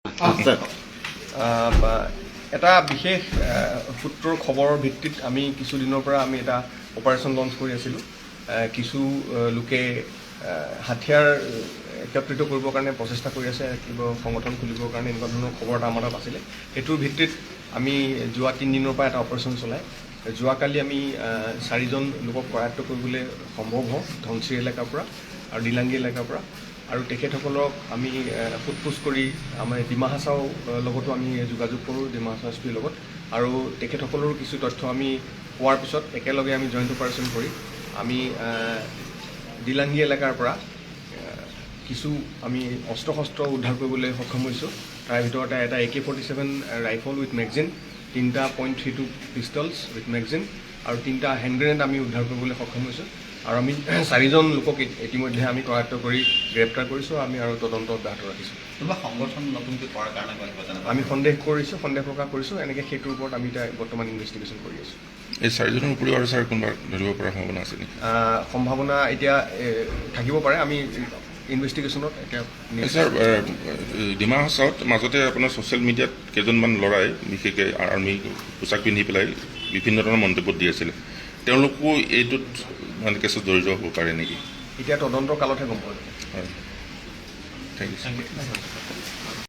বা এটা বিশেষ সূত্ৰৰ খবৰৰ ভিত্তিত আমি কিছুদিনৰ পৰা আমি এটা অপাৰেশ্যন লঞ্চ কৰি আছিলোঁ। কিছু লোকে হাথিয়াৰ একত্ৰিত কৰিবৰ কাৰণে প্ৰচেষ্টা কৰি আছে, কিবা সংগঠন খুলিবৰ কাৰণে, এনেকুৱা ধৰণৰ খবৰ এটা আমাৰ তাত আছিলে। সেইটোৰ ভিত্তিত আমি যোৱা 3 দিনৰ পৰা এটা অপাৰেশ্যন চলাই যোৱাকালি আমি চাৰিজন লোকক কৰায়ত্ব কৰিবলৈ সম্ভৱ হওঁ ধনশিৰি এলেকাৰ পৰা আৰু ডিলাংগি এলেকাৰ পৰা। আৰু তেখেতসকলক আমি সোধ পোছ কৰি আমাৰ ডিমা হাছাও লগতো আমি যোগাযোগ কৰোঁ, ডিমা হাছাও এছ পিৰ লগত। আৰু তেখেতসকলৰো কিছু তথ্য আমি পোৱাৰ পিছত একেলগে আমি জইণ্ট অপাৰেশ্যন কৰি আমি ডিলাংগি এলেকাৰ পৰা কিছু আমি অস্ত্ৰ শস্ত্ৰ উদ্ধাৰ কৰিবলৈ সক্ষম হৈছোঁ। তাৰ ভিতৰতে এটা AK-47 rifle with magazine, তিনিটা .32 pistols with magazine আৰু তিনিটা হেণ্ড গ্ৰেনেড আমি উদ্ধাৰ কৰিবলৈ সক্ষম হৈছোঁ। আৰু আমি চাৰিজন লোকক ইতিমধ্যে আমি কৰায়ত্ব কৰি গ্ৰেপ্তাৰ কৰিছোঁ আমি আৰু তদন্ত অব্যাহত ৰাখিছোঁ। কোনোবা সংগঠন নতুনকৈ কৰাৰ কাৰণে বা কিবা তেনেকুৱা? আমি সন্দেহ কৰিছোঁ, সন্দেহ প্ৰকাশ কৰিছোঁ এনেকৈ। সেইটোৰ ওপৰত আমি এতিয়া বৰ্তমান ইনভেষ্টিগেশ্যন কৰি আছোঁ। এই চাৰিজনৰ উপৰিও আৰু ছাৰ কোনোবা ধৰিব পৰা সম্ভাৱনা আছে নেকি? সম্ভাৱনা এতিয়া থাকিব পাৰে। আমি ইনভেষ্টিগেশ্যনত এতিয়া এই ছাৰ, ডিমা হাছাওত মাজতে আপোনাৰ ছ'চিয়েল মিডিয়াত কেইজনমান ল'ৰাই বিশেষকৈ আৰ্মি পোচাক পিন্ধি পেলাই বিভিন্ন ধৰণৰ মন্তব্য দি আছিলে। তেওঁলোকো এইটোত মানে কেছত জড়িত হ'ব পাৰে নেকি? এতিয়া তদন্তৰ কালতহে গম পোৱা যাব। হয়, thank U.